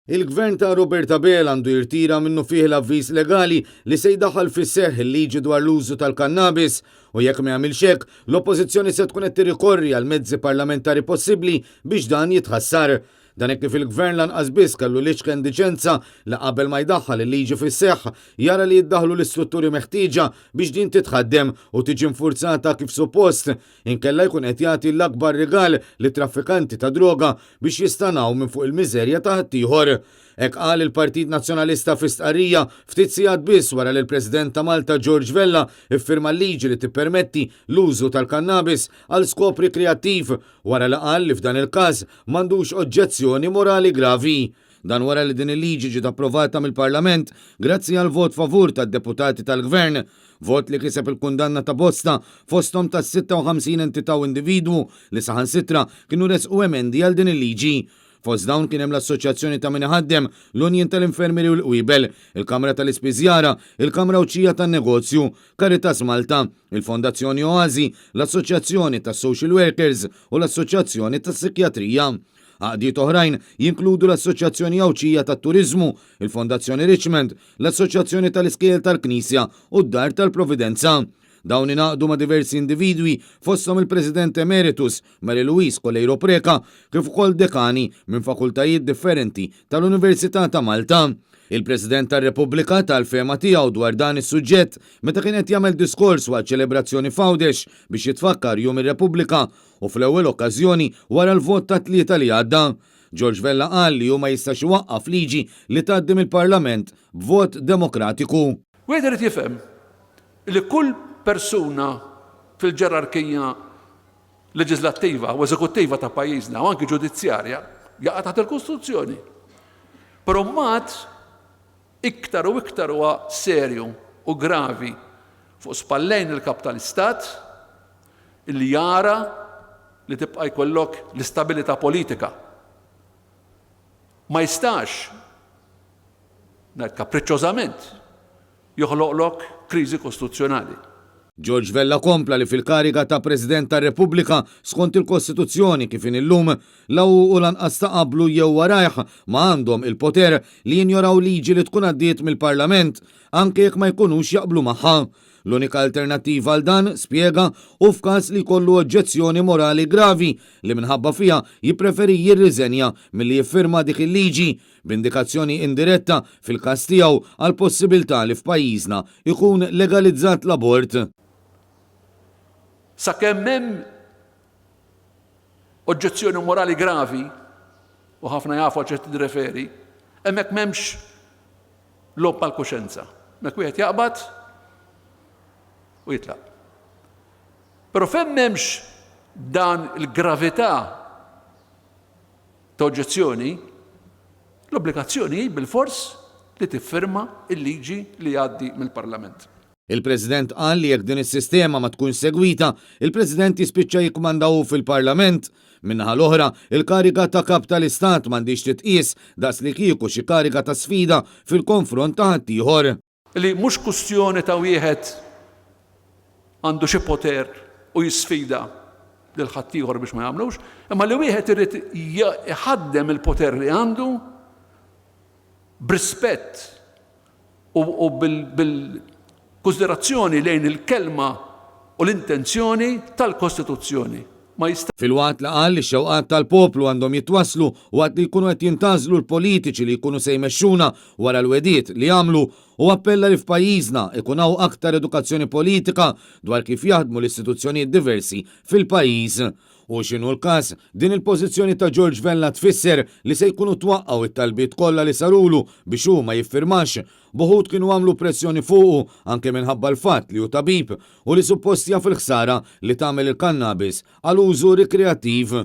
Il-Gvern ta' Robert Abela għandu jirtira minnufih l-avviż legali li se jdaħħal fis-seħħ il-liġi dwar l-użu tal-kannabis u jekk ma jagħmilx hekk, l-Oppożizzjoni se tkun qed tirrikorri għal mezzi parlamentari possibbli biex dan jitħassar. Dan hekk kif il-Gvern lanqas biss kellu l-iċken diċenza li qabel ma jdaħħal il-liġi fis-seħħ, jara li jiddaħħlu l-istrutturi meħtieġa biex din titħaddem u tiġi nfurzata kif suppost. Inkella jkun qed jagħti l-akbar rigal lit-traffikanti ta' droga biex jistagħnaw minn fuq il-miżerja ta' ħaddieħor. Hekk qal il-Partit Nazzjonalista fi stqarrija ftit sigħat biss wara li l-President ta' Malta George Vella iffirma l-liġi li tippermetti l-użu tal-kannabis għal skop rikreattiv wara li qal li f'dan il-każ m'għandux oġġezzjoni morali gravi. Dan wara li din il-liġi ġiet approvata mill-Parlament grazzi għal vot favur tad-deputati tal-Gvern, vot li kiseb il-kundanna ta' bosta, fosthom ta' 56 entità u individwu li saħansitra kienu ressqu emendi għal din il-liġi. Fost dawn kien hemm l-Assoċjazzjoni ta' Min Iħaddem, l-Unjin tal-Infermieri u l-Qwiebel, il-Kamra tal-Ispiżjara, il-Kamra Għawdxija tan-Negozju, Caritas Malta, il-Fondazzjoni Oasi, l-Assoċjazzjoni tas-Social Workers u l-Assoċjazzjoni tas-Sikjatrija. Għaqdiet oħrajn jinkludu l-Assoċjazzjoni Għawdxija tat-Turiżmu, il-Fondazzjoni Richmond, l-Assoċjazzjoni tal-Iskejjel tal-Knisja u d-Dar tal-Providenza. Dawn ingħaqdu ma' diversi individwi fosthom il-President Emeritus Mary Louise Coleiro Preca kif ukoll dekani minn fakultajiet differenti tal-Università ta' Malta. Il-President tar-Repubblika ta l-fehma tiegħu dwar dan is-suġġett meta kien qed jagħmel diskors waqt ċelebrazzjoni f'Għawdex biex jitfakkar Jum ir-Repubblika u fl-ewwel okkażjoni wara l-vot tat-Tlieta li għadda. George Vella qal li hu ma jistax iwaqqaf liġi li tgħaddi mill-Parlament b'vot demokratiku. Wieħed irid jifhem li kull persuna fil-ġerarkija leġiżlattiva u eżekuttiva ta' pajjiżna u anki ġudizzjarja jaqa' taħt il-Kostituzzjoni. Però mbagħad Iktar u iktar huwa serju u gravi fuq spallejn il-Kap tal-Istat illi jara li tibqa' jkollok l-istabilità politika. Ma jistax, ngħid kapriċċożament, joħloqlok kriżi kostituzzjonali. George Vella kompla li fil-kariga ta' President tar-Repubblika, skont il-Kostituzzjoni kif inhi llum, la hu u lanqas ta' qablu jew warajh ma għandhom il-poter li jinjoraw liġi li tkun għaddiet mill-Parlament, anke jekk ma jkunux jaqblu magħha. L-unika alternattiva għal dan, spjega, hu f'każ li jkollu oġġezzjoni morali gravi li minħabba fiha jippreferi jirriżenja milli jiffirma dik il-liġi, b'indikazzjoni indiretta fil-każ tiegħu għall-possibiltà li f'pajjiżna jkun legalizzat l-abort. Sakemm hemm oġġezzjoni morali gravi, u ħafna jafu għal x'qed nirreferi, hemmhekk m'hemmx logħob mal-kuxenza. Hemmhekk wieħed jaqbad u jitlaq. Però fejn m'hemmx dan il-gravità ta' oġġezzjoni, l-obbligazzjoni hi bilfors li tiffirma l-liġi li jgħaddi mill-Parlament. Il-President qal li jekk din is-sistema ma tkunx segwita, il-President jispiċċa jikkmanda hu fil-Parlament. Min-naħa l-oħra, il-kariga ta' Kap tal-Istat m'għandhiex titqies daqs li kieku xi kariga ta' sfida fil-konfront ta' ħaddieħor. Li mhux kustjoni ta' wieħed għandu xi poter u jisfida lil ħaddieħor biex ma jagħmlux, imma li wieħed irid iħaddem il-poter li għandu b'rispett u bil-kunsiderazzjoni lejn il-kelma u l-intenzjoni tal-Kostituzzjoni. Ma jista'. Filwaqt li qal li x-xewqat tal-poplu għandhom jitwasslu waqt li jkunu qed jintgħażlu l-politiċi li jkunu se jmexxuna wara l-wegħdiet li għamlu u appella li f'pajjiżna ikun hawn aktar edukazzjoni politika dwar kif jaħdmu l-istituzzjonijiet diversi fil-pajjiż. Hu x'inhu l-każ, din il-pożizzjoni ta' George Vella tfisser li se jkunu twaqqgħu t-talbiet kollha li sarulu biex hu ma jiffirmax B'uħud kienu għamlu pressjoni fuqu anke minħabba l-fatt li hu tabib u li suppost jaf il-ħsara li tagħmel il-kannabis għal użu rikreattiv.